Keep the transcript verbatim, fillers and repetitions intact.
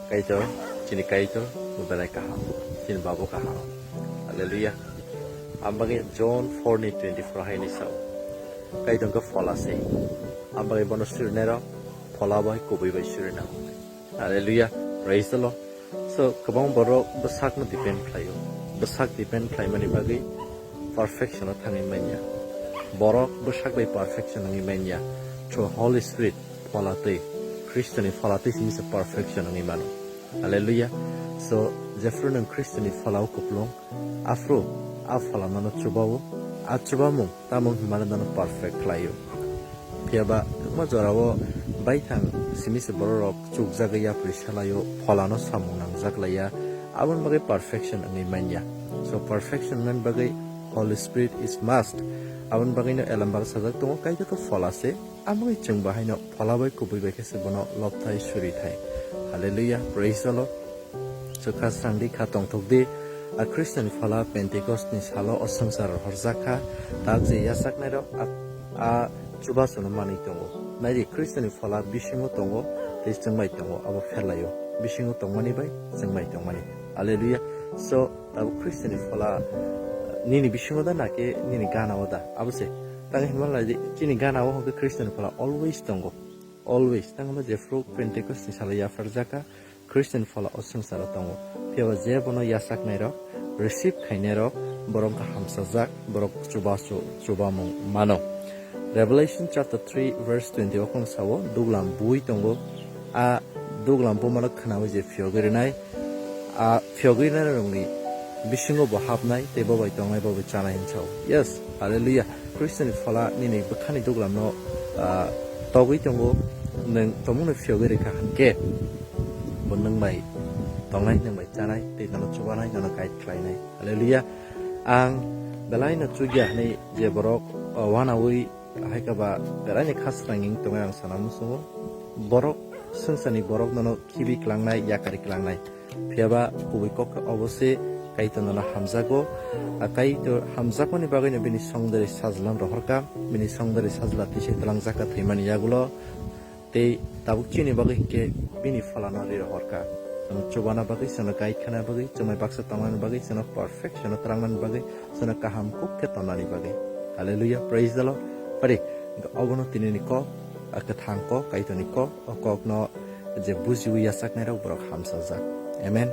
Kaitor, chini Kaitor, bo belai kaham, chini Babo kaham. Hallelujah. Ambagwi John four ni twenty-four hai ni sao. Kaitor khe phola se. Ambagwi bono surinairok phola bai kubui bai surina. Hallelujah. Praise the Lord. So, kwbang borok bwsakno depend khlaio. Bwsak depend khlaimani bagwi perfection o thangwi manya. Borok bwsak bai perfection wngwi manya. Through Holy Spirit phola twi, Khristoni phola twi simi se perfection wngwi mano. Hallelujah. So, jephru nwng Khristoni phola o kuplung, aphru a phola nono chubao, a chubamung tamung hwnmano nono perfect khlaio. Phiya ba kwbangma jorao baithang simi se bororok chukjagwi yapri salaio, pholano samung nangjak laiya, aboni bagwi perfection wngwi manya. So, perfection wngmani bagwi Holy Spirit is must. Aboni bagwino elembak sajak tongo, Kaitor khe phola se, aboni chwng bahaino phola bai kubui bai khe se bono lobthai surithai. Hallelujah, praise the Lord. So kha srang di, kha tongthok di, a Khristoni phola Pentecost ni salo o swngchar horjak kha, tak je yachaknairok a, a chubachuno manwi tongo. Nai di, Khristoni phola bisingo tongo tei chwngbai tongo, abo pherlaio. Bisingo tongmani bai chwngbai tongmani. Hallelujah. So, tabuk Khristoni phola, nini bisingo da, na khe nini gana o da? Abo se. Tang hinma lai di, chini gana o hwnkhe Khristoni phola always tongo. Always. Tang hinma jephru Pentecost ni salo yapharjak kha, Khristoni phola o swngcharo tongo. Phiya ba je bono yachaknairok, receive khainairok, borok wngkha hamsajak, borok chubachu-, chubamung mano. Revelation chapter three verse twenty o khong sao, duglam bui tongo. A duglam bumano khnaui je phiyogwi rwnai, a phiyogwi rwnairokni bisingo bo hapnai tei bo bai tongnai, bo bai chanai, hwn sao. Yes, hallelujah. Khristoni phola nini bwkhani duglamno, ah, togwi tongo, nwng tongmungno phiyogwi rwkha hwnkhe, bo nwng bai tongnai, nwng bai chanai tei nono chubanai, nono guide khlainai. Hallelujah. Ang belaino chukya hwnwi je borok, ah, wanaui, hai khe ba belaino khasrangwi tongwi ang sana muchungo. Borok, swngcharni borok nono khibi klangnai, yakari klangnai. Phiya ba kubui kok khe obo se, Kaitor nono hamjago. A Kaitor hamjakmani bagwino bini songdari sajla rohorkha, bini songdari sajla tisa tlangjak kha thwimani yagulo. Tei tabuk chini bagwi hinkhe bini pholano ri rohorkha. Chwngno chubana bagwi, chwngno guide khana bagwi, chwngno baksa tongnani bagwi, chwngno perfection o twlangnani bagwi, chwngno kaham kuk khe tonnani bagwi. Hallelujah, praise the Lord. Pari, hinkhe obono tinini kok, a kwthang kok, Kaitorni kok, o kokno je bujiwi yachaknairok borok hamsajak. Amen.